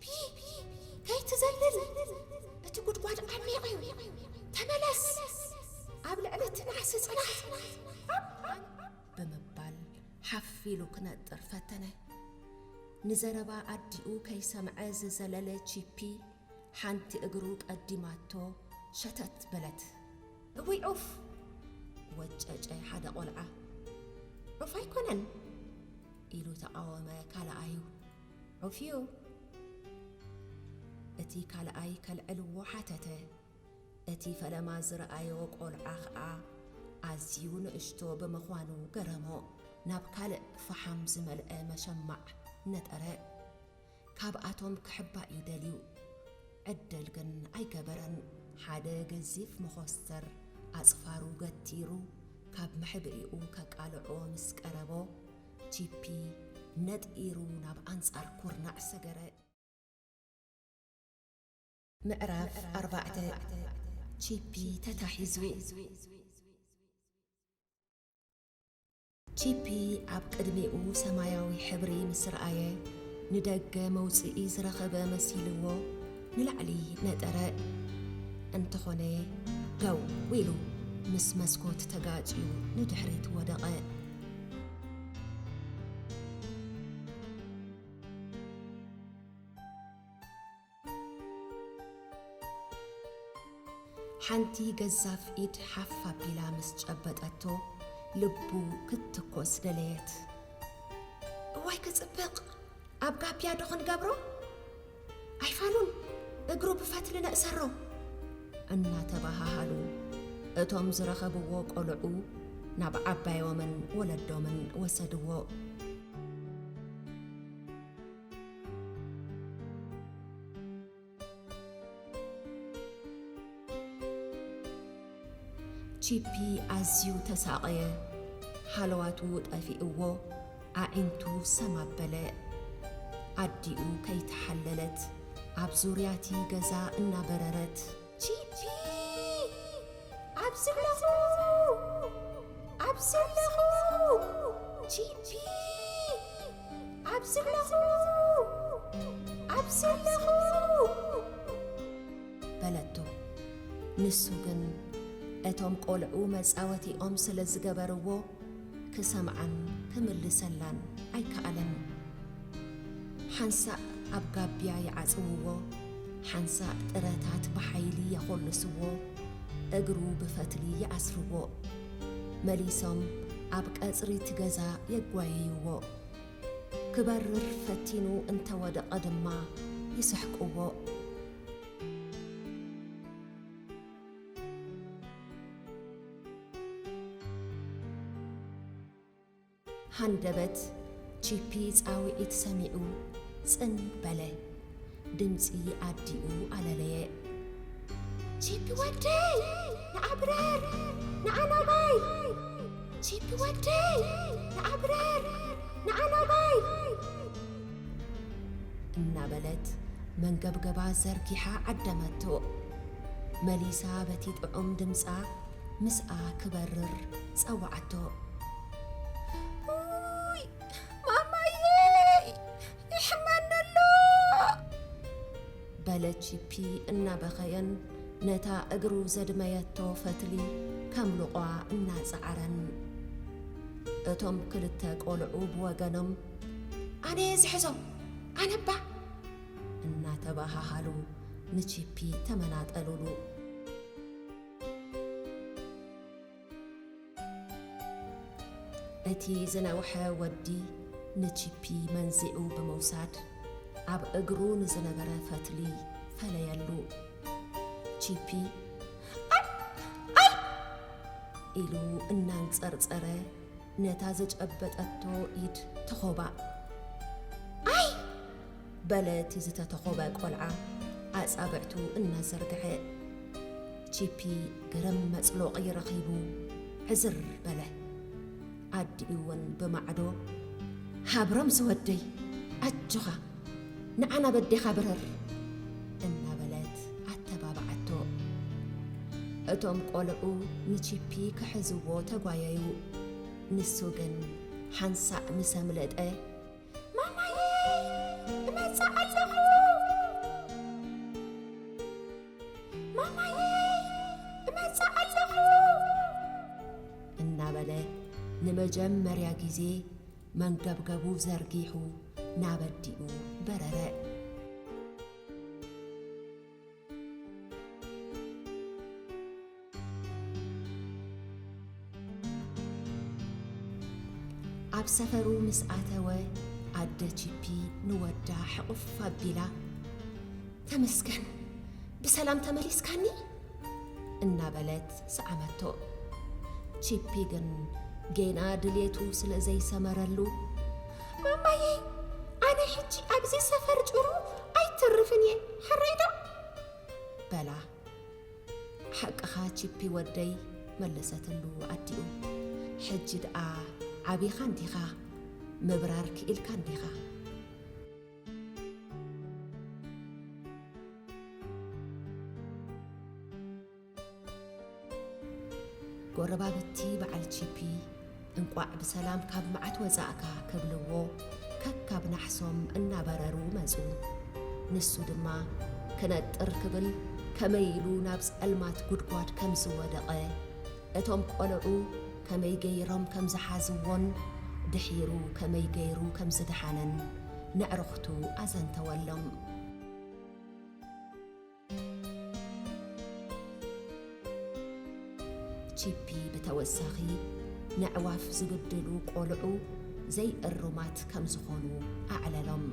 ፒ፣ ከይትዘልል፣ እቲ ጉድጓድ ዓሚቕ እዩ። ተመለስ፣ ኣብ ልዕሊ እቲ ናሕሲ ጽናሕ። ብምባል ሓፍ ኢሉ ክነጥር ፈተነ። ንዘረባ ኣዲኡ ከይሰምዐ ዝዘለለ ቺፒ፣ ሓንቲ እግሩ ቀዲማቶ ሸተት በለት። እውይ ዑፍ! ወጨጨ ሓደ ቆልዓ። ዑፍ ኣይኮነን ኢሉ ተቓወመ ካልኣዩ። ዑፍ እዩ። እቲ ካልኣይ ከልዕልዎ ሓተተ። እቲ ፈለማ ዝረኣዮ ቆልዓ ኸኣ ኣዝዩ ንእሽቶ ብምዃኑ ገረሞ። ናብ ካልእ ፈሓም ዝመልአ መሸማዕ ነጠረ። ካብኣቶም ክሕባእ እዩ ደልዩ። ዕድል ግን ኣይገበረን። ሓደ ገዚፍ መኾስተር ኣጽፋሩ ገቲሩ ካብ መሕብኢኡ ከቃልዖ ምስ ቀረቦ፣ ቺፒ ነጢሩ ናብ ኣንጻር ኩርናዕ ሰገረ። ምዕራፍ ኣርባዕተ። ቺፒ ተታሒዙ። ቺፒ ኣብ ቅድሚኡ ሰማያዊ ሕብሪ ምስ ረኣየ፣ ንደገ መውጽኢ ዝረኸበ መሲልዎ ንላዕሊ ነጠረ። እንተኾነ፣ ደው ኢሉ ምስ መስኮት ተጋጭዩ ንድሕሪት ወደቐ። ሓንቲ ገዛፍ ኢድ ሓፍ ኣቢላ ምስ ጨበጠቶ፣ ልቡ ክትትኮስ ደለየት። እዋይ ክጽብቕ! ኣብ ጋብያ ዶ ክንገብሮ? ኣይፋሉን፣ እግሩ ብፈትሊ ነእሰሮ! እናተባሃሃሉ፣ እቶም ዝረኸብዎ ቆልዑ ናብ ዓባዮምን ወለዶምን ወሰድዎ። ቺፒ ኣዝዩ ተሳቐየ። ሃለዋቱ ጠፊእዎ፣ ኣዒንቱ ሰም ኣበለ። ኣዲኡ ከይተሓለለት ኣብ ዙርያቲ ገዛ እናበረረት፣ ቺፒ! ኣብዚ ኣለኹ! ኣብዚ ኣለኹ! ቺፒ! ኣብዚ ኣለኹ! ኣብዚ ኣለኹ! በለቶ። ንሱ ግን እቶም ቆልዑ መጻወቲኦም ስለ ዝገበርዎ፣ ክሰምዓን ክምልሰላን ኣይከኣለን። ሓንሳእ ኣብ ጋብያ ይዓጽውዎ፣ ሓንሳእ ጥረታት ብሓይሊ የኾልስዎ፣ እግሩ ብፈትሊ ይኣስርዎ። መሊሶም ኣብ ቀጽሪ እቲ ገዛ የጓየይዎ። ክበርር ፈቲኑ እንተወደቐ ድማ ይስሕቅዎ። ሃንደበት ቺፒ ጻውዒት ሰሚዑ ጽን በለ። ድምጺ ኣዲኡ ኣለለየ። ቺፒ ወደይ፣ ንዓ ብረር፣ ንዓ ናባይ! ቺፒ ወደይ፣ ንዓ ብረር፣ ንዓ ናባይ! እናበለት መንገብገባ ዘርጊሓ ዓደመቶ። መሊሳ በቲ ጥዑም ድምጻ ምስኣ ክበርር ጸውዓቶ። ኡይ፣ ማማየይ፣ ይሕመኒ ኣሎ! በለ ቺፒ እናበኸየን ነታ እግሩ ዘድመየቶ ፈትሊ ከምልቋ እናጸዓረን። እቶም ክልተ ቆልዑ ብወገኖም፣ ኣነ እየ ዝሕዞ፣ ኣነባ! እናተባሃሃሉ ንቺፒ ተመናጠሉሉ። እቲ ዝነውሐ ወዲ ንቺፒ መንዚዑ ብምውሳድ፣ ኣብ እግሩ ንዝነበረ ፈትሊ ፈለየሉ። ቺፒ፣ "ኣይ! ኣይ!" ኢሉ እናንጸርጸረ፣ ነታ ዘጨበጠቶ ኢድ ተኾባ። "ኣይ!" በለ እቲ ዝተኾበ ቆልዓ ኣጻብዕቱ እናዘርግሐ። ቺፒ ግርም መጽሎቒ ረኺቡ ዕዝር በለ። ኣዲኡ እውን ብማዕዶ፣ "ሃብሮም ዝወደይ፣ ኣጆኻ፣ ንዓ ናብ ኣዴኻ ብረር!" እናበለት ኣተባብዓቶ። እቶም ቆልዑ ንቺፒ ክሕዝዎ ተጓየዩ። ንሱ ግን ሓንሳእ ምስ ኣምለጠ፣ "ማማየይ፣ እመጽእ ኣለኹ!" ንመጀመርያ ግዜ መንገብገቡ ዘርጊሑ ናብ ኣዲኡ በረረ። ኣብ ሰፈሩ ምስ ኣተወ፣ ኣደ ቺፒ ንወዳ ሕቑፍ ኣቢላ፣ "ተመስገን፣ ብሰላም ተመሊስካኒ?" እናበለት ሰዓመቶ። ቺፒ ግን ጌና ድሌቱ ስለ ዘይሰመረሉ፣ "ማማየ፣ ኣነ ሕጂ ኣብዚ ሰፈር ጭሩ ኣይትርፍን እየ፣ ሕራይ ዶ?" በላ። "ሓቅኻ ቺፒ ወደይ," መለሰትሉ ኣዲኡ። "ሕጂ ደኣ ዓቢኻ እንዲኻ፣ ምብራር ክኢልካ እንዲኻ." ጎረባብቲ በዓል ቺፒ "እንቋዕ ብሰላም ካብ መዓት ወጻእካ" ክብልዎ ከካብ ናሕሶም እናበረሩ መጹ። ንሱ ድማ ክነጥር ክብል ከመይ ኢሉ ናብ ጸልማት ጉድጓድ ከም ዝወደቐ፣ እቶም ቆልዑ ከመይ ገይሮም ከም ዝሓዝዎን ድሒሩ ከመይ ገይሩ ከም ዝደሓነን ነዕርኽቱ ኣዘንተወሎም። ቺፒ ብተወሳኺ ነዕዋፍ ዝብድሉ ቆልዑ ዘይእሩማት ከም ዝኾኑ ኣዕለሎም።